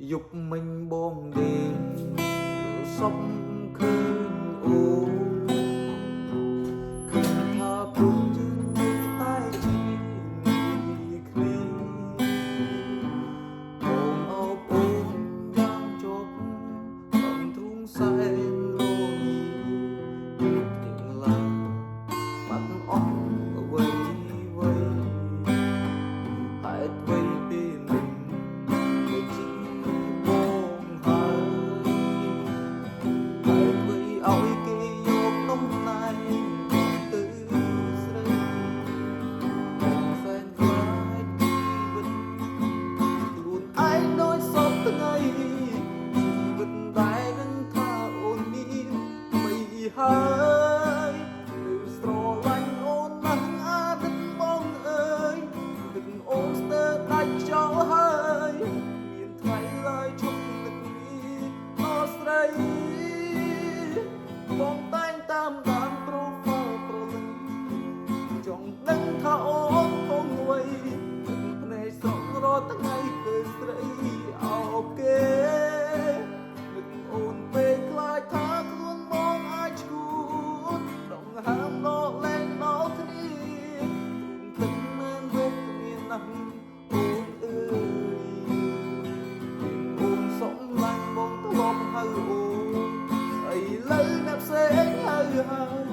យប់មិញបងដេកសពឃើញអូនឃើញថាព្រំយើងនៅតែជាគ្នាបងអបអូនយ៉ាងជប់កំទ្រូងសែនរងាទាំងឡាបាត់អស់អ្វីអ្វីហេតុអ្វីពេលនេះមិនជាបងហើយ ហេតុអ្វីឲ្យគេយកតំណែងបងទៅស្រីបងសែនខ្លាចជីវិតខ្លួនឯងដោយសពថ្ងៃជីវិតដែលនឹងថាអូនមានថ្មីហើយឬស្រឡាញ់អូនណាស់អាទិត្យបងអើយទឹកអូនស្ទើរដាច់ខ្យល់ហើយមានថ្ងៃឡើយឈប់នឹកនេះដល់ស្រី បងតែងតាមដាន profile ប្រលឹងចង់ដឹងថាអូនគង់អ្វីទឹកភ្នែកស្រក់រាល់ថ្ងៃឃើញស្រីអោបគេនឹកអូនពេលខ្លាចថាខ្លួនបងអាចឈួតដងហាមដកលែងដល់គ្នាទ្រូងទឹកមែនវេទនាណាស់អូនអើយ អូនសុំឡាញ់បងធ្លាប់ហៅអូនឥឡូវអ្នកផ្សេងហៅហើយ។